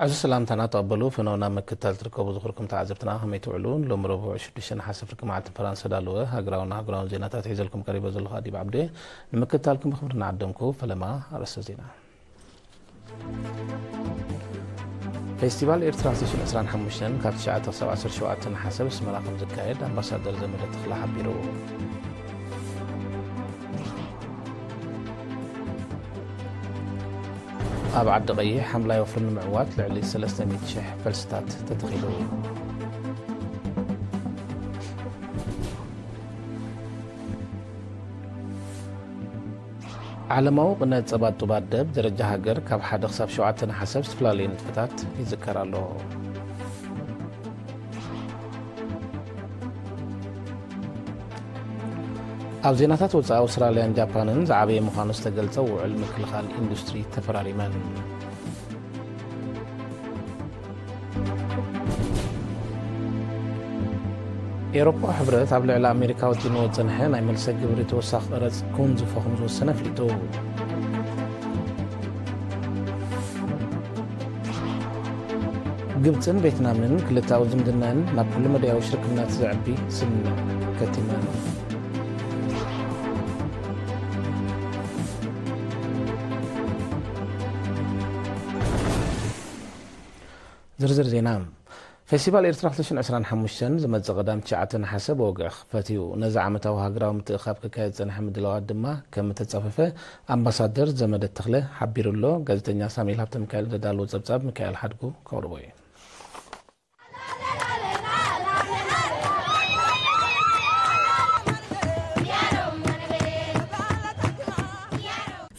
ዕዙዝ ሰላምታና ተቐበሉ። ፍኖና ምክትታል ትርከቡ ዝኽርኩም ተዓዘብትና ከመይ ትውዕሉ? ሎም ረቡዕ ሽዱሽተ ነሓሰ ፍርቂ መዓልቲ ፈራንሳ ዳለወ ሃገራውን ሃገራውን ዜናታት ሒዘልኩም ቀሪበ ዘለኹ ኣዲብ ዓብደ። ንምክትታልኩም ብኽብሪ ንዓደምኩ። ፈለማ ኣርእስተ ዜና። ፌስቲቫል ኤርትራ ክልተ ሽሕን ዕስራን ሓሙሽተን ካብ ትሽዓተ ክሳብ ዓሰርተ ሸውዓተ ነሓሰ ኣብ ኣስመራ ከም ዝካየድ ኣምባሳደር ዘመደ ተኽለ ሓቢሩ። ኣብ ዓዲ ቀይሕ ሓምላይ ወፍሪ ንምዕዋት ልዕሊ ሰለስተ ሚእቲ ሽሕ ፈልስታት ተተኺሉ። ዓለማዊ ቅነ ጸባ ጡብ ኣደብ ደረጃ ሃገር ካብ ሓደ ክሳብ ሸውዓተ ነሓሰ ኣብ ዝተፈላለዩ ንጥፈታት ይዝከር ኣሎ። ኣብ ዜናታት ወጻኢ ኣውስትራልያን ጃፓንን ዝዓበየ ምዃኑ ዝተገልጸ ውዕል ምክልኻል ኢንዱስትሪ ተፈራሪመን። ኤውሮጳዊ ሕብረት ኣብ ልዕሊ ኣሜሪካ ወጢንዎ ዝጸንሐ ናይ መልሰ ግብሪ ተወሳኺ ቀረጽ ክውንዝፎ ከም ዝወሰነ ኣፍሊጡ። ግብጽን ቬትናምን ክልተኣዊ ዝምድናን ናብ ኩሉ መዳያዊ ሽርክነት ዘዕቢ ስምምዕ ከቲመን። ዝርዝር ዜና። ፌስቲቫል ኤርትራ ክልተ ሽሕን ዕስራን ሓሙሽተን ዝመጽእ ቀዳም ትሽዓተ ነሓሰ ብወግዒ ክኽፈት እዩ። ነዚ ዓመታዊ ሃገራዊ ምትእኻብ ክካየድ ዝጸንሐ ምድላዋት ድማ ከም እተጻፈፈ ኣምባሳደር ዘመደ ተኽለ ሓቢሩ ኣሎ። ጋዜጠኛ ሳሙኤል ሃብተሚካኤል ዘዳለዎ ጸብጻብ ሚካኤል ሓድጉ ከቕርቦ እዩ።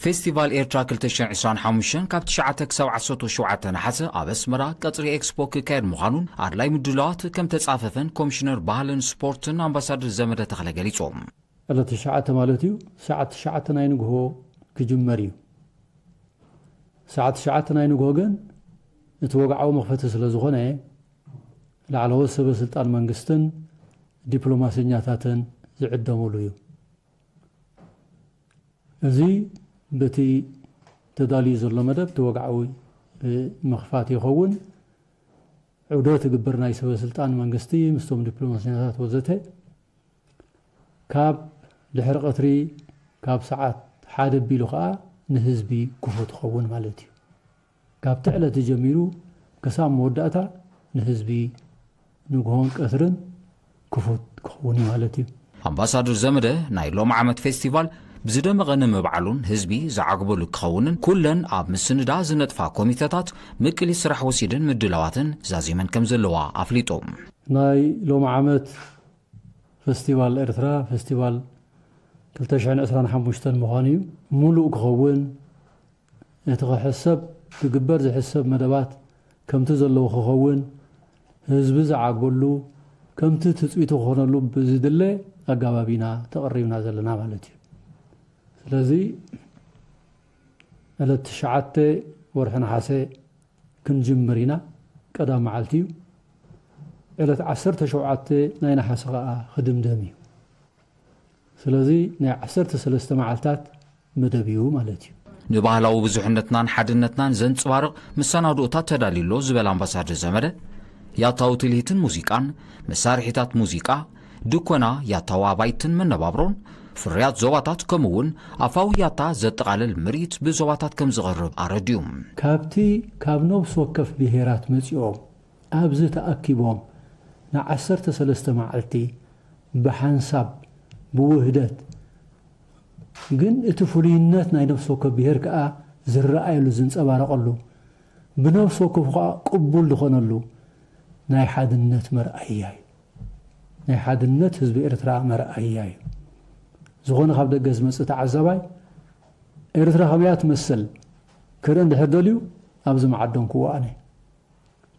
ፌስቲቫል ኤርትራ ክልተ ሽሕን ዕስራን ሓሙሽተን ካብ ትሽዓተ ክሳብ ዓሰርተ ሸውዓተ ነሓሰ ኣብ ኣስመራ ቀጽሪ ኤክስፖ ክካየድ ምዃኑን ኣድላይ ምድላዋት ከም ተጻፈፈን ኮሚሽነር ባህልን ስፖርትን ኣምባሳደር ዘመደ ተኽለ ገሊጾም። ዕለት ትሽዓተ ማለት እዩ፣ ሰዓት ትሽዓተ ናይ ንግሆ ክጅመር እዩ። ሰዓት ትሽዓተ ናይ ንግሆ ግን እቲ ወግዓዊ መኽፈቲ ስለ ዝኾነ፣ ላዕለዎት ሰበ ስልጣን መንግስትን ዲፕሎማሰኛታትን ዝዕደሙሉ እዩ። እዚ በቲ ተዳልዩ ዘሎ መደብ እቲ ወግዓዊ፣ እ፣ ምኽፋት ይኸውን። ዑደት ይግበር ናይ ሰበ ስልጣን መንግስቲ ምስቶም ዲፕሎማሰኛታት ወዘተ። ካብ ድሕሪ ቀትሪ ካብ ሰዓት ሓደ ኣቢሉ ኸኣ ንህዝቢ ክፉት ይኸውን ማለት እዩ። ካብቲ ዕለት ጀሚሩ ክሳብ መወዳእታ ንህዝቢ ንግሆን ቀትርን ክፉት ክኸውን እዩ ማለት እዩ። ኣምባሳደር ዘመደ ናይ ሎም ዓመት ፌስቲቫል ብዝደመቐ ንምብዓሉን ህዝቢ ዝዓግበሉ ክኸውንን ኩለን ኣብ ምስንዳ ዝነጥፋ ኮሚተታት ምቅሊት ስራሕ ወሲደን ምድላዋትን ዛዚመን ከም ዘለዋ ኣፍሊጦም። ናይ ሎም ዓመት ፌስቲቫል ኤርትራ ፌስቲቫል ክልተ ሽሕን ዕስራን ሓሙሽተን ምዃኑ እዩ። ሙሉእ ክኸውን እቲ ክሕሰብ ክግበር ዝሕሰብ መደባት ከምቲ ዘለዎ ክኸውን ህዝቢ ዝዓግበሉ ከምቲ ትጽቢቱ ክኾነሉ ብዝድለ ኣጋባብ ኢና ተቐሪብና ዘለና ማለት እዩ። ስለዚ ዕለት ትሽዓተ ወርሒ ነሓሰ ክንጅምር ኢና። ቀዳም መዓልቲ እዩ። ዕለት ዓሰርተ ሸውዓተ ናይ ነሓሰ ኸኣ ክድምደም እዩ። ስለዚ ናይ ዓሰርተ ሰለስተ መዓልታት መደብ እዩ ማለት እዩ። ንባህላዊ ብዙሕነትናን ሓድነትናን ዘንጽባርቕ መሰናድኦታት ተዳልዩ ኣሎ ዝበለ ኣምባሳደር ዘመደ፣ ያታዊ ትልሂትን ሙዚቃን፣ መሳርሒታት ሙዚቃ፣ ድኮና፣ ያታዊ ኣባይትን መነባብሮን፣ ፍርያት ዞባታት ከምኡ እውን ኣፋዊ ያታ ዘጠቓልል ምርኢት ብዞባታት ከም ዝቐርብ ኣረድዩ። ካብቲ ካብ ነፍሲ ወከፍ ብሄራት መጺኦም ኣብዚ ተኣኪቦም ንዓሰርተ ሰለስተ መዓልቲ ብሓንሳብ ብውህደት ግን እቲ ፍሉይነት ናይ ነፍሲ ወከፍ ብሄር ከኣ ዝረኣየሉ ዝንጸባረቐሉ ብነፍሲ ወከፉ ከኣ ቅቡል ዝኾነሉ ናይ ሓድነት መርኣያ እዩ። ናይ ሓድነት ህዝቢ ኤርትራ መርኣያ እዩ። ዝኾነ ካብ ደገ ዝመጽእ ተዓዛባይ ኤርትራ ከመያ ትመስል ክርኢ እንድሕር ደልዩ ኣብዚ መዓዶም ክወኣነ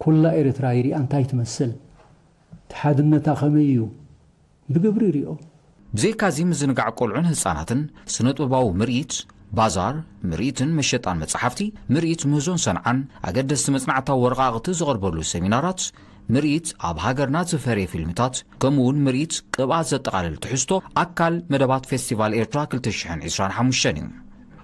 ኩላ ኤርትራ ይሪኣ እንታይ ትመስል፣ እቲ ሓድነታ ከመይ እዩ ብግብሪ ይሪኦ። ብዘይካዚ ምዝንጋዕ ቆልዑን ህጻናትን፣ ስነ ጥበባዊ ምርኢት፣ ባዛር፣ ምርኢትን መሸጣን መጻሕፍቲ፣ ምርኢት ምህዞን ሰንዓን፣ ኣገደስቲ መጽናዕታዊ ወረቓቕቲ ዝቐርበሉ ሰሚናራት፣ ምርኢት ኣብ ሃገርና ዝፈረየ ፊልምታት፣ ከምኡ እውን ምርኢት ቅብኣት ዘጠቓልል ትሕዝቶ ኣካል መደባት ፌስቲቫል ኤርትራ ክልተ ሽሕን ዕስራን ሓሙሽተን እዩ።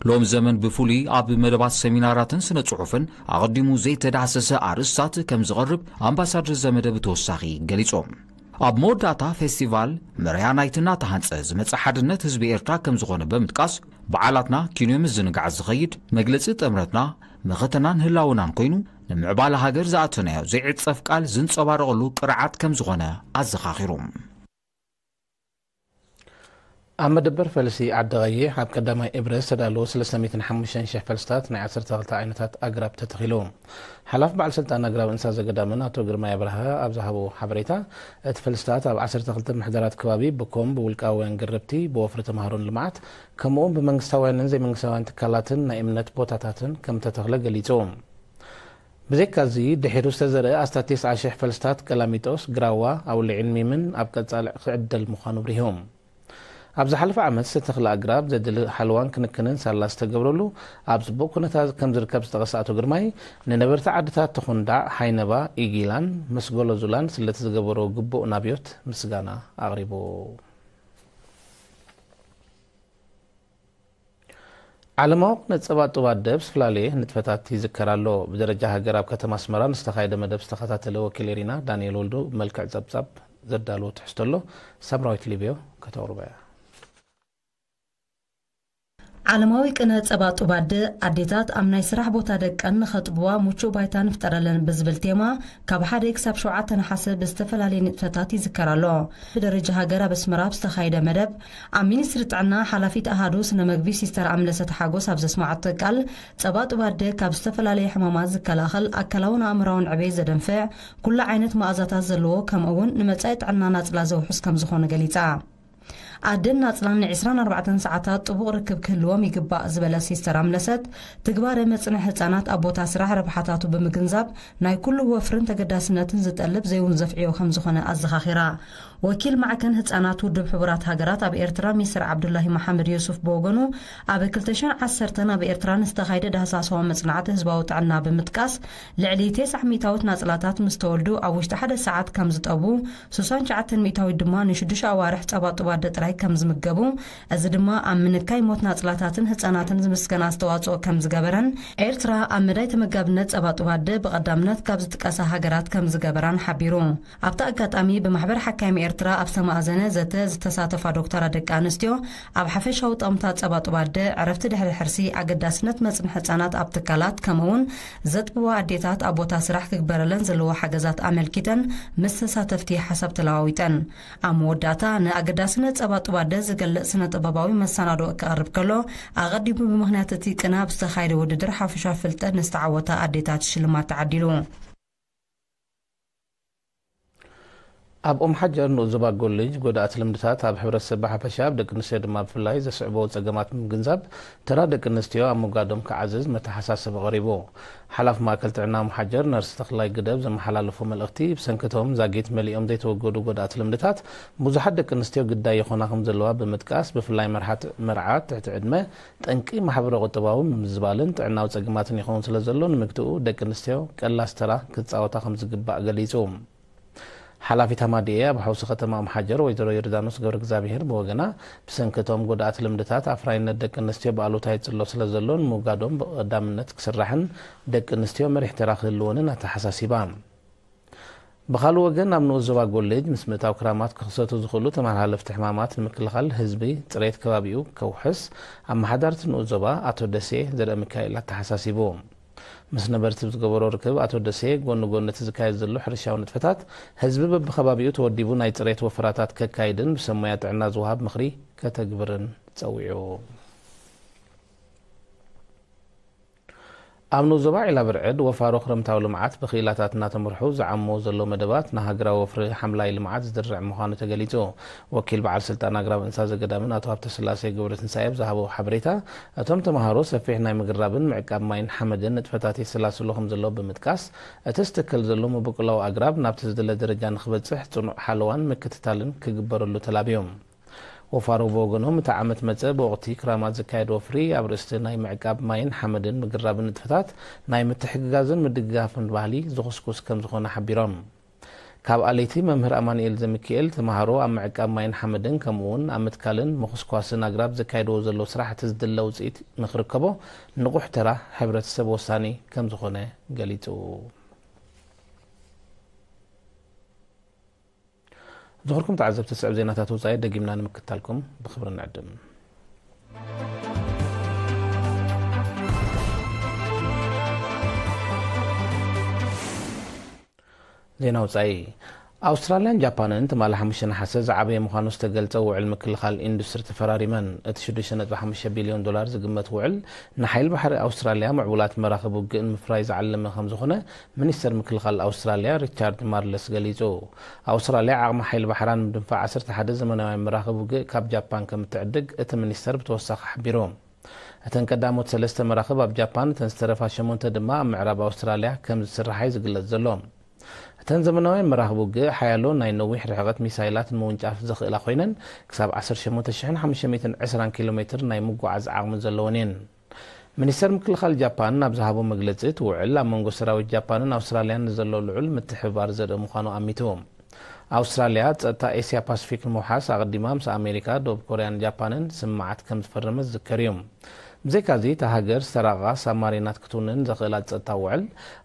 ሎም ዘመን ብፍሉይ ኣብ መደባት ሰሚናራትን ስነ ጽሑፍን ኣቐዲሙ ዘይተዳህሰሰ ኣርእስታት ከም ዝቐርብ ኣምባሳደር ዘመደ ብተወሳኺ ገሊጾም። ኣብ መወዳእታ ፌስቲቫል መርያ ናይቲ እናተሃንጸ ዝመጽእ ሓድነት ህዝቢ ኤርትራ ከም ዝኾነ ብምጥቃስ፣ በዓላትና ኪኖ ምዝንጋዕ ዝኸይድ መግለጺ ጥምረትና፣ መኸተናን ህላውናን ኮይኑ፣ ንምዕባለ ሃገር ዝኣተናዮ ዘይዕጸፍ ቃል ዝንጸባረቐሉ ቅርዓት ከም ዝኾነ ኣዘኻኺሩ። ኣብ መደበር ፈልሲ ዓዲ ቐይሕ ኣብ ቀዳማይ ኤብረ ዝተዳለወ ሰለስተ ሚእትን ሓሙሽተን ሽሕ ፈልስታት ናይ ዓሰርተ ክልተ ዓይነታት ኣግራብ ተተኺሉ። ሓላፊ በዓል ስልጣን ኣግራብ እንስሳ ዘገዳምን ኣቶ ግርማይ ኣብርሃ ኣብ ዝሃቦ ሓበሬታ፣ እቲ ፈልስታት ኣብ ዓሰርተ ክልተ ምሕደራት ከባቢ ብኮም ብውልቃውያን ግርብቲ፣ ብወፍሪ ተምሃሮን ልምዓት፣ ከምኡውን ብመንግስታውያንን ዘይመንግስታውያን ትካላትን ናይ እምነት ቦታታትን ከም ተተኽለ ገሊጹ። ብዘይካዚ፣ ድሒሩ ዝተዘርአ ኣስታት ተስዓ ሽሕ ፈልስታት ቀላሚጦስ፣ ግራዋ፣ ኣውሊዕን ሚምን ኣብ ቀጻሊ ክዕደል ምዃኑ ኣብሪሆም። ኣብ ዝሓለፈ ዓመት ዝተተኽለ ኣግራብ ዘድሊ ሓለዋን ክንክንን ሳላ ዝተገብረሉ ኣብ ጽቡቕ ኩነታት ከም ዝርከብ ዝጠቐሰ ኣቶ ግርማይ፣ ንነበርቲ ዓድታት ተኹንዳዕ፣ ሃይነባ፣ ኢጊላን መስጎሎ ዙላን ስለቲ ዝገበሮ ግቡእ ናብዮት ምስጋና ኣቕሪቡ። ዓለማዊ ቅነ ጸባ ጡብ ኣደ ብዝፈላለየ ንጥፈታት ይዝከር ኣሎ። ብደረጃ ሃገር ኣብ ከተማ ኣስመራ ንዝተኻየደ መደብ ዝተኸታተለ ወኪል ኤሪና ዳንኤል ወልዱ ብመልክዕ ጸብጻብ ዘዳለዎ ትሕዝቶ ኣሎ። ሳምራዊት ሊብዮ ከተቕርቦ እያ። ዓለማዊ ቅነ ጸባ ጡብ ኣደ፣ ኣዴታት ኣብ ናይ ስራሕ ቦታ ደቀን ንኸጥብዋ ምቹእ ባይታ ንፍጠረለን ብዝብል ቴማ፣ ካብ ሓደ ክሳብ ሸውዓተ ነሓሰ ብዝተፈላለየ ንጥፈታት ይዝከር ኣሎ። ብደረጃ ሃገር ኣብ ኣስመራ ኣብ ዝተኻየደ መደብ፣ ኣብ ሚኒስትሪ ጥዕና ሓላፊት ኣሃዱ ስነ መግቢ ሲስተር ኣምለሰት ሓጎስ ኣብ ዘስመዓቶ ቃል፣ ጸባ ጡብ ኣደ ካብ ዝተፈላለየ ሕማማት ዝከላኸል ኣካላውን ኣእምራውን ዕቤት ዘደንፍዕ፣ ኩሉ ዓይነት መኣዛታት ዘለዎ፣ ከምኡ እውን ንመጻኢ ጥዕና ናጽላ ዘውሕስ ከም ዝኾነ ገሊጻ። ኣደን ናጽላን ን ዕስራን ኣርባዕተን ሰዓታት ጥቡቕ ርክብ ክህልዎም ይግባእ ዝበለት ሲስተር ኣምለሰት፣ ትግባረ መጽንሒ ህጻናት ኣብ ቦታ ስራሕ ረብሓታቱ ብምግንዛብ፣ ናይ ኩሉ ወፍርን ተገዳስነትን ዝጠልብ ዘይውንዘፍ ዕዮ ከም ዝኾነ ኣዘኻኺራ። ወኪል ማዕከን ህጻናት ውድብ ሕቡራት ሃገራት ኣብ ኤርትራ ሚስተር ዓብዱላሂ መሓመድ ዮሱፍ ብወገኑ፣ ኣብ ክልተ ሽሕን ዓሰርተን ኣብ ኤርትራ ንዝተኻየደ ዳህሳሳዊ መጽናዕቲ ህዝባዊ ጥዕና ብምጥቃስ፣ ልዕሊ ተስዓ ሚእታዊት ናጽላታት ምስ ተወልዱ ኣብ ውሽጢ ሓደ ሰዓት ከም ዝጠቡ፣ ስሳን ትሽዓተን ሚእታዊት ድማ ንሽዱሽተ ኣዋርሕ ጸባ ጡብ ኣደ ጥራይ ከም ዝምገቡ፣ እዚ ድማ ኣብ ምንካይ ሞት ናጽላታትን ህጻናትን ዝምስገን ኣስተዋጽኦ ከም ዝገበረን፣ ኤርትራ ኣብ መዳይ ተመጋብነት ጸባ ጡብ ኣደ ብቐዳምነት ካብ ዝጥቀሳ ሃገራት ከም ዝገበራን ሓቢሩ። ኣብቲ ኣጋጣሚ ብማሕበር ሓካይም ኤርትራ ኣብ ዝተማእዘነ ዘተ ዝተሳተፋ ዶክተራት ደቂ ኣንስትዮ፣ ኣብ ሓፈሻዊ ጠቕምታት ጸባ ጡብ ኣደ፣ ዕረፍቲ ድሕሪ ሕርሲ፣ ኣገዳስነት መጽንሒ ህጻናት ኣብ ትካላት፣ ከምኡውን ዘጥብዋ ኣዴታት ኣብ ቦታ ስራሕ ክግበረለን ዘለዎ ሓገዛት ኣመልኪተን ምስ ተሳተፍቲ ሓሳብ ተለዋዊጠን። ኣብ መወዳእታ፣ ንኣገዳስነት ጸባ ጡብ ኣደ ዝገልጽ ስነ ጥበባዊ መሰናድኦ ክቐርብ ከሎ፣ ኣቐዲሙ ብምኽንያት እቲ ቅነ ኣብ ዝተኻየደ ውድድር ሓፈሻዊ ፍልጠት ንዝተዓወታ ኣዴታት ሽልማት ተዓዲሉ። ኣብ ኦም ሓጀር ንኡስ ዞባ ጎልጅ ጎዳእቲ ልምድታት ኣብ ሕብረተሰብ ብሓፈሻ፣ ኣብ ደቂ ኣንስትዮ ድማ ብፍላይ ዘስዕቦ ጸገማት ብምግንዛብ፣ ተራ ደቂ ኣንስትዮ ኣብ ምውጋዶም ክዓዝዝ መተሓሳሰቢ ቀሪቡ። ሓላፊ ማእከል ጥዕና ኦም ሓጀር ነርስ ተኽላይ ግደብ ዘመሓላለፎ መልእኽቲ፣ ብሰንክቶም ዛጊት መሊኦም ዘይተወገዱ ጎዳእቲ ልምድታት ብዙሓት ደቂ ኣንስትዮ ግዳይ ይኾና ከም ዘለዋ ብምጥቃስ፣ ብፍላይ መርሓት መርዓት ትሕቲ ዕድመ ጠንቂ ማሕበረ ቁጠባዊ ምምዝባልን ጥዕናዊ ጸገማትን ይኸውን ስለ ዘሎ፣ ንምግትኡ ደቂ ኣንስትዮ ቀላስ ተራ ክጻወታ ከም ዝግባእ ገሊጹ። ሓላፊት ሃማዲኤ ኣብ ሓውሲ ከተማ ኦም ሓጀር ወይዘሮ ዮርዳኖስ ገብረ እግዚኣብሄር ብወገና፣ ብሰንኪ እቶም ጎዳእቲ ልምድታት ኣፍራይነት ደቂ ኣንስትዮ ብኣሉታ ይጽሎ ስለ ዘሎ፣ ንምውጋዶም ብቐዳምነት ክስራሕን ደቂ ኣንስትዮ መሪሕ ተራ ክህልወንን ኣተሓሳሲባ። ብኻልእ ወገን፣ ኣብ ንኡስ ዞባ ጎልጅ ምስ ምእታው ክራማት ክኽሰቱ ዝኽእሉ ተመሓላለፍቲ ሕማማት ንምክልኻል ህዝቢ ጽሬት ከባቢኡ ከውሕስ ኣመሓዳርቲ ንኡስ ዞባ ኣቶ ደሴ ዘርአ ሚካኤል ኣተሓሳሲቡ። ምስ ነበርቲ ብዝገበሮ ርክብ ኣቶ ደሴ፣ ጎኒ ጎኒ እቲ ዝካየድ ዘሎ ሕርሻዊ ንጥፈታት፣ ህዝቢ በብኸባቢኡ ተወዲቡ ናይ ጽሬት ወፈራታት ከካይድን ብሰብ ሞያ ጥዕና ዝወሃብ ምኽሪ ከተግብርን ጸዊዑ። ኣብ ንኡስ ዞባ ዒላ ብርዕድ፣ ወፋሮ ክረምታዊ ልምዓት ብክኢላታት እናተመርሑ ዝዓሞ ዘሎ መደባት ንሃገራዊ ወፍሪ ሓምላይ ልምዓት ዝድርዕ ምዃኑ ተገሊጹ። ወኪል በዓል ስልጣን ኣግራብ እንስሳ ዘገዳምን ኣቶ ሃብተስላሴ ገብረትንሳኤ ኣብ ዝሃቦ ሓበሬታ፣ እቶም ተምሃሮ ሰፊሕ ናይ ምግራብን ምዕቃብ ማይን ሓመድን ንጥፈታት የሰላስሉ ከም ዘለዉ ብምጥቃስ፣ እቲ ዝትከል ዘሎ መበቆላዊ ኣግራብ ናብቲ ዝድለ ደረጃ ንክበጽሕ ጽኑዕ ሓለዋን ምክትታልን ክግበረሉ ተላብዮም። ወፋሮ ብወገኖም፣ እቲ ዓመት መጸ ብወቕቲ ክራማት ዝካየድ ወፍሪ ኣብ ርእስቲ ናይ ምዕቃብ ማይን ሓመድን ምግራብን ንጥፈታት ናይ ምትሕግጋዝን ምድግጋፍን ባህሊ ዝኹስኩስ ከም ዝኾነ ሓቢሮም። ካብ ኣለይቲ መምህር ኣማኑኤል ዘሚካኤል፣ ተምሃሮ ኣብ ምዕቃብ ማይን ሓመድን ከምኡ እውን ኣብ ምትካልን ምኹስኳስን ኣግራብ ዘካየድዎ ዘለዉ ስራሕቲ ዝድለ ውፅኢት ንክርከቦ ንቑሕ ተራ ሕብረተሰብ ወሳኒ ከምዝኾነ ገሊፁ። ዝኽርኩም ተዓዘብቲ፣ ዝስዕብ ዜናታት ወፃኢ ደጊምና ንምክታልኩም ብኽብሪ ንዕድም። ዜና ወፃኢ። ኣውስትራልያን ጃፓንን ትማሊ ሓሙሽተ ነሓሰ ዝዓበየ ምዃኑ ዝተገልጸ ውዕል ምክልኻል ኢንዱስትሪ ተፈራሪመን። እቲ ሽዱሽተ ነጥቢ ሓሙሽተ ቢልዮን ዶላር ዝግመት ውዕል ንሓይሊ ባሕሪ ኣውስትራልያ ምዕቡላት መራኽብ ውግእ ንምፍራይ ዝዓለመ ከም ዝኾነ ሚኒስተር ምክልኻል ኣውስትራልያ ሪቻርድ ማርለስ ገሊጹ። ኣውስትራልያ ዓቕሚ ሓይሊ ባሕራ ንምድንፋዕ ዓሰርተ ሓደ ዘመናውያን መራኽብ ውግእ ካብ ጃፓን ከም እትዕድግ እቲ ሚኒስተር ብተወሳኺ ሓቢሩ። እተን ቀዳሞት ሰለስተ መራኽብ ኣብ ጃፓን፣ እተን ዝተረፋ ሸሞንተ ድማ ኣብ ምዕራብ ኣውስትራልያ ከም ዝስርሓ እዩ ዝግለጽ ዘሎ። እተን ዘመናውያን መራኽብ ውግእ ሓያሎ ናይ ነዊሕ ርሕቐት ሚሳይላት ንምውንጫፍ ዝኽእላ ኮይነን፣ ክሳብ ዓሰርተ ሸሞንተ ሽሕን ሓሙሽተ ሚእትን ዕስራን ኪሎ ሜትር ናይ ምጉዓዝ ዓቕሚ ዘለወን እየን። ሚኒስተር ምክልኻል ጃፓን ኣብ ዝሃቦ መግለጺ፣ እቲ ውዕል ኣብ መንጎ ሰራዊት ጃፓንን ኣውስትራልያን ንዘሎ ልዑል ምትሕብባር ዘርኢ ምዃኑ ኣሚቱ። ኣውስትራልያ ጸጥታ ኤስያ ፓሲፊክ ንምውሓስ ኣቐዲማ ምስ ኣሜሪካ፣ ደቡብ ኮርያን ጃፓንን ስምምዓት ከም ዝፈረመት ዝዝከር እዩ። ብዘይካዚ፣ እታ ሃገር ዝተራቐቓ ሳብማሪናት ክትውንን ዘኽእላ ጸጥታ ውዕል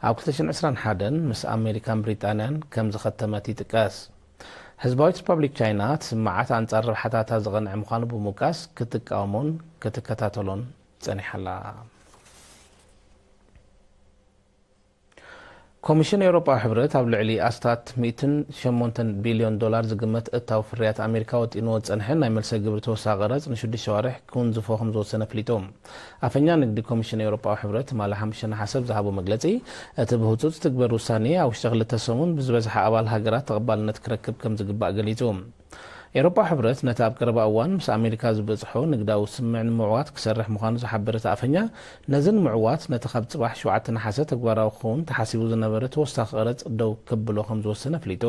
ኣብ ክልተ ሽሕን ዕስራን ሓደን ምስ ኣሜሪካን ብሪጣንያን ከም ዝኸተመት ይጥቀስ። ህዝባዊት ሪፓብሊክ ቻይና፣ እቲ ስምምዓት ኣንጻር ረብሓታታ ዝቐንዐ ምዃኑ ብምውቃስ፣ ክትቃወሞን ክትከታተሎን ጸኒሓ ኣላ። ኮሚሽን ኤውሮጳዊ ሕብረት ኣብ ልዕሊ ኣስታት ሚእትን ሸሞንተን ቢልዮን ዶላር ዝግመት እታው ፍርያት ኣሜሪካ ወጢንዎ ዝጸንሐ ናይ መልሰ ግብሪ ተወሳኺ ቀረጽ ንሽዱሽተ ኣዋርሕ ክውንዝፎ ከም ዝወሰነ ኣፍሊጡ። ኣፈኛ ንግዲ ኮሚሽን ኤውሮጳዊ ሕብረት ትማሊ ሓሙሽተ ነሓሰ ኣብ ዝሃቦ መግለጺ፣ እቲ ብህጹጽ ዝትግበር ውሳኔ ኣብ ውሽጢ ክልተ ሰሙን ብዝበዝሓ ኣባል ሃገራት ተቐባልነት ክረክብ ከም ዝግባእ ገሊጹ። ኤውሮጳዊ ሕብረት ነቲ ኣብ ቀረባ እዋን ምስ ኣሜሪካ ዝበጽሖ ንግዳዊ ስምምዕ ንምዕዋት ክሰርሕ ምዃኑ ዝሓበረ እቲ ኣፈኛ፣ ነዚ ንምዕዋት ነቲ ካብ ጽባሕ ሸውዓተ ነሓሰ ተግባራዊ ክኸውን ተሓሲቡ ዝነበረ ተወሳኺ ቀረጽ ደው ከብሎ ከም ዝወሰነ ኣፍሊጡ።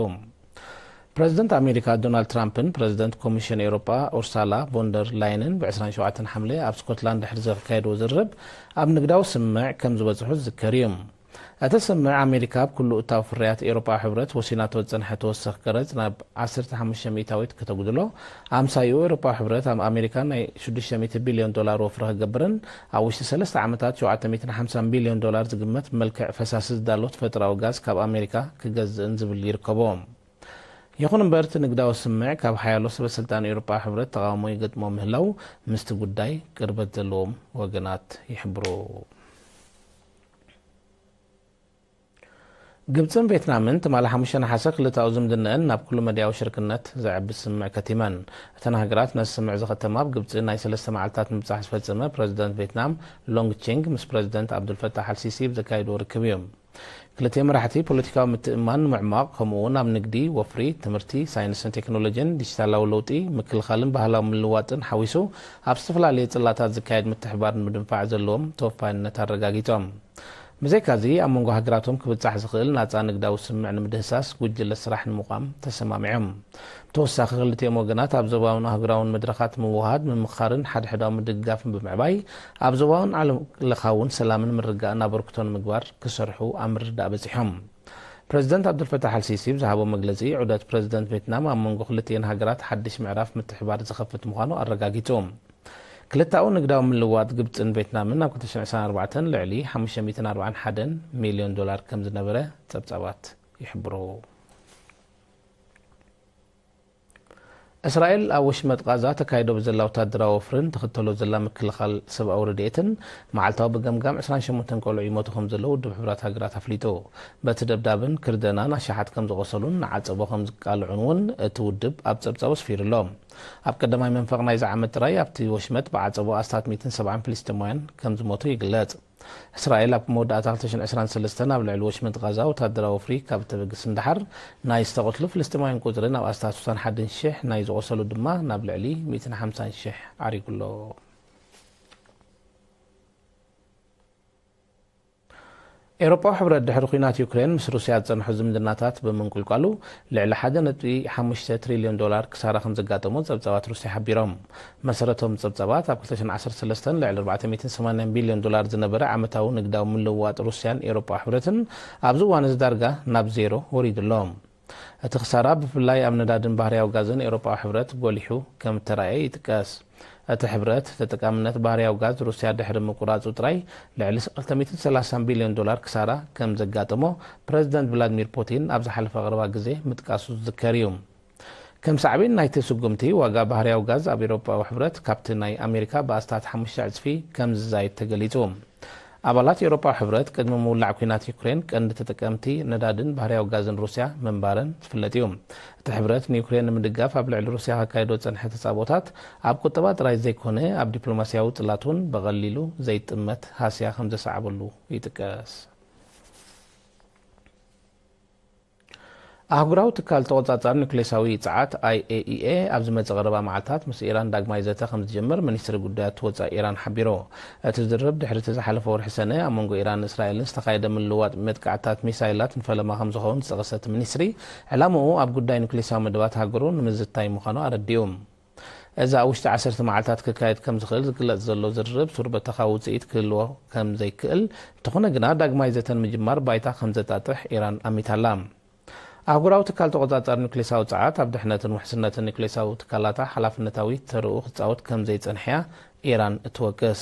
ፕረዚደንት ኣሜሪካ ዶናልድ ትራምፕን ፕረዚደንት ኮሚሽን ኤውሮጳ ኡርሳላ ቮንደር ላየንን ብ ዕስራን ሸውዓተን ሓምለ ኣብ ስኮትላንድ ድሕሪ ዘካየድዎ ዝርርብ ኣብ ንግዳዊ ስምምዕ ከም ዝበጽሑ ዝዝከር እዩ። እቲ ስምምዕ ኣሜሪካ ኣብ ኩሉ እታው ፍርያት ኤውሮጳዊ ሕብረት ወሲናቶ ዝጸንሐ ተወሳኺ ቀረጽ ናብ ዓሰርተ ሓሙሽተ ሚእታዊት ከተጉድሎ፣ ኣምሳይኡ ኤውሮጳዊ ሕብረት ኣብ ኣሜሪካ ናይ ሽዱሽተ ሚእቲ ቢልዮን ዶላር ወፍሪ ክገብርን ኣብ ውሽጢ ሰለስተ ዓመታት ሸውዓተ ሚእትን ሓምሳን ቢልዮን ዶላር ዝግመት ብመልክዕ ፈሳሲ ዝዳሎ ተፈጥሮኣዊ ጋዝ ካብ ኣሜሪካ ክገዝእን ዝብል ይርከቦ። ይኹን እምበር፣ እቲ ንግዳዊ ስምምዕ ካብ ሓያሎ ሰበ ስልጣን ኤውሮጳዊ ሕብረት ተቓውሞ ይገጥሞ ምህላው ምስቲ ጉዳይ ቅርበት ዘለዎም ወገናት ይሕብሩ። ግብጽን ቬትናምን ትማሊ ሓሙሽተ ነሓሰ ክልተኣዊ ዝምድነአን ናብ ኩሉ መዳያዊ ሽርክነት ዘዕቢ ስምምዕ ከቲመን። እተን ሃገራት ነዚ ስምምዕ ዝኸተማ ኣብ ግብጺ ናይ ሰለስተ መዓልታት ምብጻሕ ዝፈጸመ ፕረዚደንት ቬትናም ሎንግ ቺንግ ምስ ፕረዚደንት ኣብዱልፈታሕ ኣልሲሲ ብዘካየድዎ ርክብ እዩ። ክልቲኦም መራሕቲ ፖለቲካዊ ምትእምማን ንምዕማቕ፣ ከምኡ እውን ኣብ ንግዲ፣ ወፍሪ፣ ትምህርቲ፣ ሳይንስን ቴክኖሎጂን፣ ዲጂታላዊ ለውጢ፣ ምክልኻልን ባህላዊ ምልውዋጥን ሓዊሱ ኣብ ዝተፈላለየ ጽላታት ዝካየድ ምትሕብባር ንምድንፋዕ ዘለዎም ተወፋይነት ኣረጋጊጾም። ብዘይካዚ፣ ኣብ መንጎ ሃገራቶም ክብጻሕ ዝኽእል ናጻ ንግዳዊ ስምምዕ ንምድህሳስ ጉጅለ ስራሕ ንምቋም ተሰማሚዖም። ብተወሳኺ፣ ክልቲኦም ወገናት ኣብ ዞባውን ኣህጉራውን መድረኻት ምውህሃድ፣ ምምኽኻርን ሓድሕዳዊ ምድግጋፍን ብምዕባይ፣ ኣብ ዞባውን ዓለም ለኻውን ሰላምን ምርግጋእን ኣበርክቶ ንምግባር ክሰርሑ ኣብ ምርድዳእ በጺሖም። ፕረዚደንት ኣብዱልፈታሕ ኣልሲሲ ብዝሃቦ መግለጺ፣ ዑደት ፕረዚደንት ቬትናም ኣብ መንጎ ክልቲኤን ሃገራት ሓድሽ ምዕራፍ ምትሕብባር ዝኸፍት ምዃኑ ኣረጋጊጹ። ክልተኣዊ ንግዳዊ ምልውዋጥ ግብጽን ቬትናምን ኣብ ክልተ ሽሕን ዕስራን ኣርባዕተን ልዕሊ ሓሙሽተ ሚእትን ኣርባዓን ሓደን ሚልዮን ዶላር ከም ዝነበረ ጸብጻባት ይሕብሩ። እስራኤል ኣብ ወሽመጥ ቃዛ ተካይዶ ብዘላ ወታደራዊ ወፍርን ትኽተሎ ዘላ ምክልኻል ሰብኣዊ ረድኤትን፣ መዓልታዊ ብገምጋም ዕስራን ሸሞንተን ቆልዑ ይሞቱ ከም ዘለዉ ውድብ ሕቡራት ሃገራት ኣፍሊጡ። በቲ ደብዳብን ክርደናን ኣሽሓት ከም ዝቖሰሉን ንዓጸቦ ከም ዝቃልዑን እውን እቲ ውድብ ኣብ ጸብጻቡ ኣስፊሩ ኣሎ። ኣብ ቀዳማይ መንፈቕ ናይዚ ዓመት ጥራይ ኣብቲ ወሽመጥ ብዓጸቦ ኣስታት ሚእትን ሰብዓን ፍልስጤማውያን ከም ዝሞቱ ይግለጽ። እስራኤል ኣብ መወዳእታ ክልተ ሽሕን ዕስራን ሰለስተን ኣብ ልዕሊ ወሽመጥ ቃዛ ወታደራዊ ወፍሪ ካብ እተበግስ ንደሓር፣ ናይ ዝተቐትሉ ፍልስጤማውያን ቁጽሪ ናብ ኣስታት ስሳን ሓደን ሽሕ፣ ናይ ዝቖሰሉ ድማ ናብ ልዕሊ ሚእትን ሓምሳን ሽሕ ዓሪጉ ኣሎ። ኤውሮጳዊ ሕብረት ድሕሪ ኲናት ዩክሬን ምስ ሩስያ ዝጸንሖ ዝምድናታት ብምንቁልቋሉ፣ ልዕሊ ሓደ ነጥቢ ሓሙሽተ ትሪልዮን ዶላር ክሳራ ከም ዘጋጠሞ ጸብጻባት ሩስያ ሓቢሮም። መሰረቶም ጸብጻባት፣ ኣብ ክልተ ሽሕን ዓሰርተ ሰለስተን ልዕሊ ኣርባዕተ ሚእትን ሰማንያን ቢልዮን ዶላር ዝነበረ ዓመታዊ ንግዳዊ ምልውዋጥ ሩስያን ኤውሮጳዊ ሕብረትን፣ ኣብዚ እዋን እዚ ዳርጋ ናብ ዜሮ ወሪዱ ኣሎ። እቲ ክሳራ ብፍላይ ኣብ ነዳድን ባህርያዊ ጋዝን ኤውሮጳዊ ሕብረት ጎሊሑ ከም እተራእየ ይጥቀስ። እቲ ሕብረት፣ ተጠቃምነት ባህርያዊ ጋዝ ሩስያ ድሕሪ ምቁራጹ ጥራይ ልዕሊ ክልተ ሚእትን ሰላሳን ቢልዮን ዶላር ክሳራ ከም ዘጋጠሞ ፕረዚደንት ቭላድሚር ፑቲን ኣብ ዝሓለፈ ቀረባ ግዜ ምጥቃሱ ዝዝከር እዩ። ከም ሳዕቤን ናይቲ ስጉምቲ፣ ዋጋ ባህርያዊ ጋዝ ኣብ ኤውሮጳዊ ሕብረት ካብቲ ናይ ኣሜሪካ ብኣስታት ሓሙሽተ ዕጽፊ ከም ዝዛይድ ተገሊጹ። ኣባላት ኤውሮጳዊ ሕብረት ቅድሚ ምውላዕ ኲናት ዩክሬን ቀንዲ ተጠቀምቲ ነዳድን ባህርያዊ ጋዝን ሩስያ ምንባረን ዝፍለጥ እዩ። እቲ ሕብረት ንዩክሬን ንምድጋፍ ኣብ ልዕሊ ሩስያ ከካይዶ ዝጸንሐ ተጻብኦታት ኣብ ቁጠባ ጥራይ ዘይኮነ ኣብ ዲፕሎማስያዊ ጽላት እውን ብቐሊሉ ዘይጥመት ሃስያ ከም ዘሰዓበሉ ይጥቀስ። ኣህጉራዊ ትካል ተቖጻጻሪ ኑክሌሳዊ ጸዓት ኣይ ኤ ኢ ኤ ኣብ ዝመጽእ ቀረባ መዓልታት ምስ ኢራን ዳግማይ ዘተ ከም ዝጅምር ሚኒስትሪ ጉዳያት ወጻኢ ኢራን ሓቢሩ። እቲ ዝርርብ ድሕሪ እቲ ዝሓለፈ ወርሒ ሰነ ኣብ መንጎ ኢራንን እስራኤልን ዝተኻየደ ምልውዋጥ መጥቃዕትታት ሚሳይላት ንፈለማ ከም ዝኸውን ዝጠቐሰ እቲ ሚኒስትሪ፣ ዕላምኡ ኣብ ጉዳይ ኑክሌሳዊ መደባት ሃገሩ ንምዝታይ ምዃኑ ኣረዲኡ። እዚ ኣብ ውሽጢ ዓሰርተ መዓልታት ክካየድ ከም ዝኽእል ዝግለጽ ዘሎ ዝርርብ ሱር በተኻዊ ውጽኢት ክህልዎ ከም ዘይክእል፣ እንተኾነ ግና ዳግማይ ዘተን ምጅማር ባይታ ከም ዘጣጥሕ ኢራን ኣሚታላ። ኣህጉራዊ ትካል ተቖጻጻሪ ኑክሌሳዊ ጸዓት ኣብ ድሕነትን ውሕስነትን ኑክሌሳዊ ትካላታ ሓላፍነታዊ ተርኡ ክጻወት ከም ዘይጸንሐያ ኢራን እትወቅስ።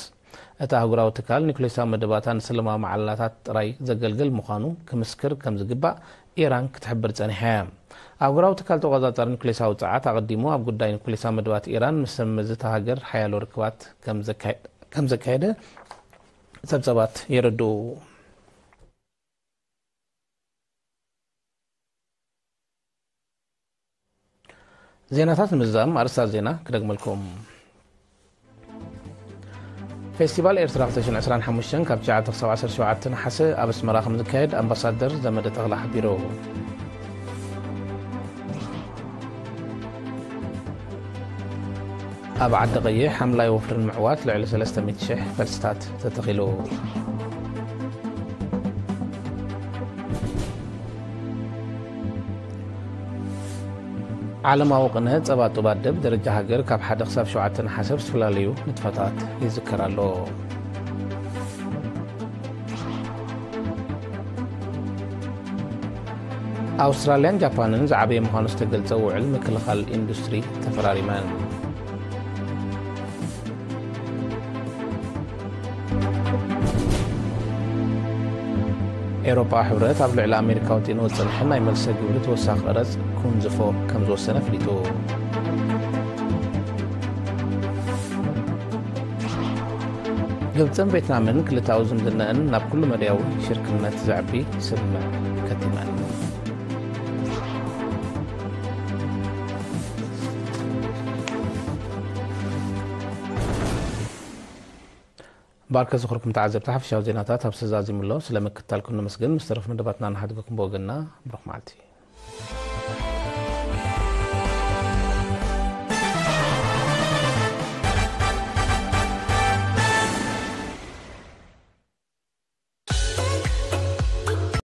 እቲ ኣህጉራዊ ትካል ኑክሌሳዊ መደባታ ንሰለማዊ መዓላታት ጥራይ ዘገልግል ምዃኑ ክምስክር ከም ዝግባእ ኢራን ክትሕብር ጸኒሓ እያ። ኣህጉራዊ ትካል ተቖጻጻሪ ኑክሌሳዊ ጸዓት ኣቐዲሙ ኣብ ጉዳይ ኑክሌሳዊ መደባት ኢራን ምስ ሰብ መዚ እታ ሃገር ሓያሎ ርክባት ከም ዘካየ-፣ ከም ዘካየደ ጸብጸባት የረድኡ። ዜናታት ንምዝዛም ኣርእስታት ዜና ክደግመልኩም። ፌስቲቫል ኤርትራ ክልተ ሽሕን ዕስራን ሓሙሽተን ካብ ትሽዓተ ክሳብ ዓሰርተ ሸውዓተ ነሓሰ ኣብ ኣስመራ ከም ዝካየድ ኣምባሳደር ዘመደ ተኽለ ሓቢሩ። ኣብ ዓዲ ቀይሕ ሓምላይ ወፍርን ምዕዋት ልዕሊ ሰለስተ ሚእቲ ሽሕ ፈልስታት ተተኺሉ። ዓለማዊ ቅነ ጸባ ጡብ ኣደብ ደረጃ ሃገር ካብ ሓደ ክሳብ ሸውዓተ ነሓሰ ብዝተፈላለዩ ንጥፈታት ይዝከር ኣሎ። ኣውስትራልያን ጃፓንን ዝዓበየ ምዃኑ ዝተገልጸ ውዕል ምክልኻል ኢንዱስትሪ ተፈራሪመን። ኤውሮጳዊ ሕብረት ኣብ ልዕሊ ኣሜሪካ ወጢንዎ ዝጸንሐ ናይ መልሰ ግብሪ ተወሳኺ ቀረጽ ኩንዝፎ ከም ዝወሰነ ኣፍሊጡ። ግብጽን ቬትናምን ክልተኣዊ ዝምድናኣን ናብ ኩሉ መዳያዊ ሽርክነት ዘዕቢ ስምምዕ ከቲመን። ባርከ ዝኽርኩም ተዓዘብቲ ሓፈሻዊ ዜናታት ኣብ ዝተዛዚሙ ኣሎ። ስለ ምክትታልኩም ነመስግን። ምስ ተረፉ መደባትና ንሓድገኩም ብወገንና ብሩኽ መዓልቲ።